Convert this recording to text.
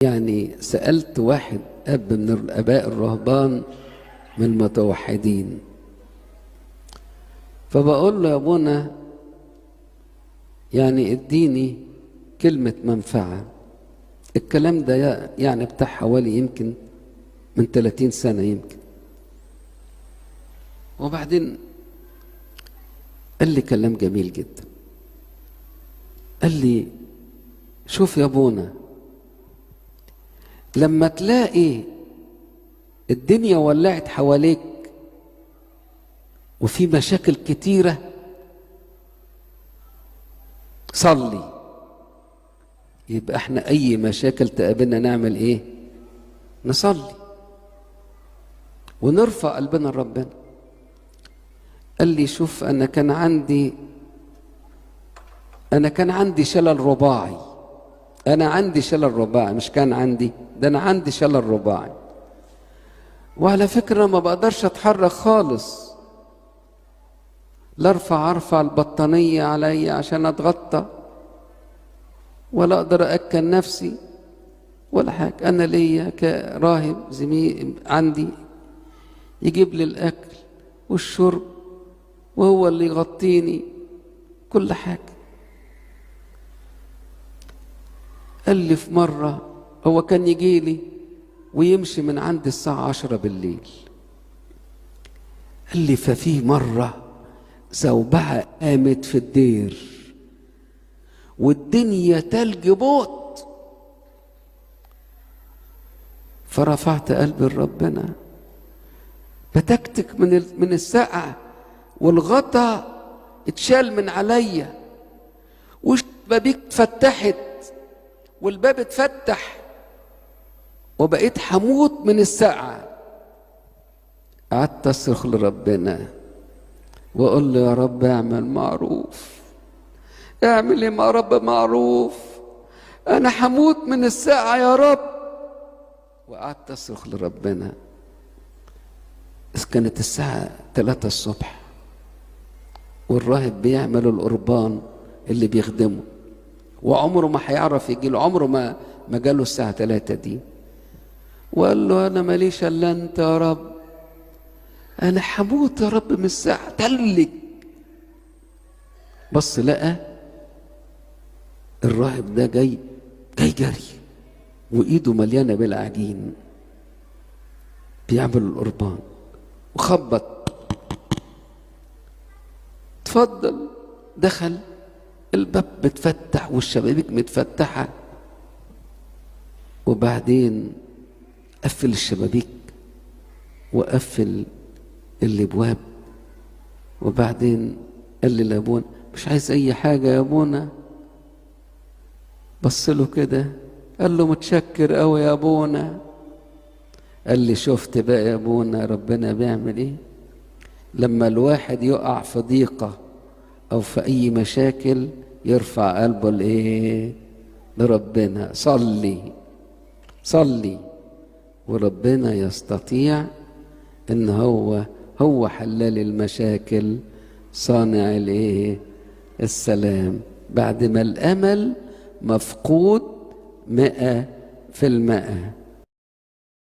يعني سألت واحد أب من الآباء الرهبان من المتوحدين، فبقول له يا أبونا يعني اديني كلمة منفعة. الكلام ده يعني بتاع حوالي يمكن من 30 سنة يمكن. وبعدين قال لي كلام جميل جدا، قال لي شوف يا أبونا، لما تلاقي الدنيا ولعت حواليك وفي مشاكل كتيرة صلي. يبقى احنا اي مشاكل تقابلنا نعمل ايه؟ نصلي ونرفع قلبنا لربنا. قال لي شوف، انا كان عندي شلل رباعي، انا عندي شلل رباعي، مش كان عندي، ده انا عندي شلل رباعي، وعلى فكرة ما بقدرش اتحرك خالص، لا ارفع البطانية عليا عشان اتغطى، ولا اقدر اكل نفسي ولا حاجة. انا ليا كراهب زميل عندي يجيب لي الاكل والشرب وهو اللي يغطيني كل حاجة. قال لي في مرة هو كان يجي لي ويمشي من عند الساعة 10 بالليل. قال لي ففي مرة زوبعة قامت في الدير والدنيا تلج بوت، فرفعت قلبي لربنا، بتكتك من السقعة والغطا اتشال من عليا والشبابيك اتفتحت والباب اتفتح وبقيت حموت من السقعة. قعدت اصرخ لربنا واقول له يا رب اعمل معروف، اعمل ايه يا رب معروف، انا حموت من السقعة يا رب. وقعدت اصرخ لربنا. كانت الساعة 3 الصبح والراهب بيعمل القربان اللي بيخدمه، وعمره ما هيعرف يجي له، عمره ما جاله الساعة 3 دي. وقال له أنا ماليش إلا أنت يا رب، أنا حموت يا رب من الساعة تلج. بص لقى الراهب ده جاي جري وإيده مليانة بالعجين بيعمل القربان، وخبط، اتفضل. دخل، الباب متفتح والشبابيك متفتحة، وبعدين قفل الشبابيك وقفل الابواب، وبعدين قال لي لابونا مش عايز اي حاجة يا ابونا. بص له كده قال له متشكر قوي يا ابونا. قال لي شفت بقى يا ابونا ربنا بيعمل ايه لما الواحد يقع في ضيقة او في اي مشاكل، يرفع قلبه لايه؟ لربنا. صلي صلي، وربنا يستطيع ان هو حلال المشاكل، صانع الايه؟ السلام، بعد ما الامل مفقود 100%.